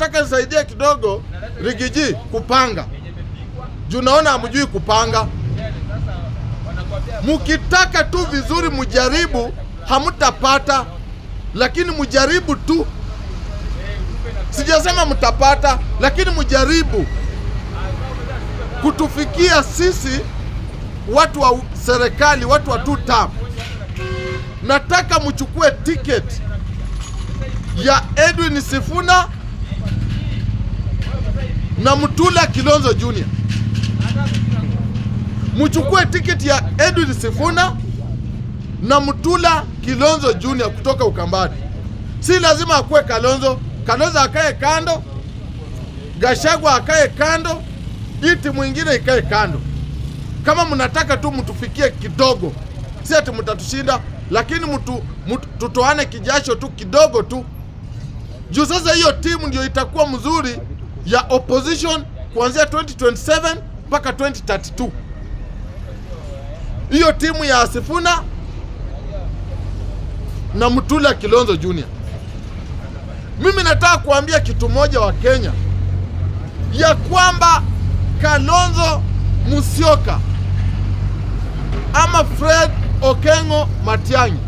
Nataka nisaidie kidogo Riggy G kupanga, juu naona hamjui kupanga. Mukitaka tu vizuri mujaribu, hamtapata, lakini mujaribu tu. Sijasema mtapata, lakini mujaribu kutufikia sisi watu wa serikali, watu wa two term. Nataka mchukue ticket ya Edwin Sifuna na Mutula Kilonzo Jr. Mchukue tiketi ya Edwin Sifuna na Mutula Kilonzo Jr. kutoka Ukambani. Si lazima akuwe Kalonzo. Kalonzo akae kando, Gachagua akae kando, hii timu ingine ikae kando. Kama mnataka tu mtufikie kidogo, si ati mtatushinda, lakini mtu tutoane kijasho tu kidogo tu, juu sasa hiyo timu ndio itakuwa mzuri ya opposition kuanzia 2027 mpaka 2032. Hiyo timu ya Sifuna na Mutula Kilonzo Jr. Mimi nataka kuambia kitu moja wa Kenya, ya kwamba Kalonzo Musyoka ama Fred Okengo Matiang'i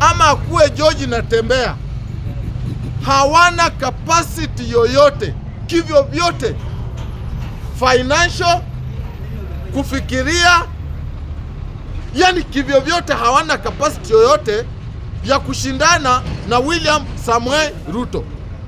ama akuwe George Natembeya hawana capacity yoyote kivyo vyote financial kufikiria, yani kivyo vyote hawana capacity yoyote ya kushindana na William Samuel Ruto.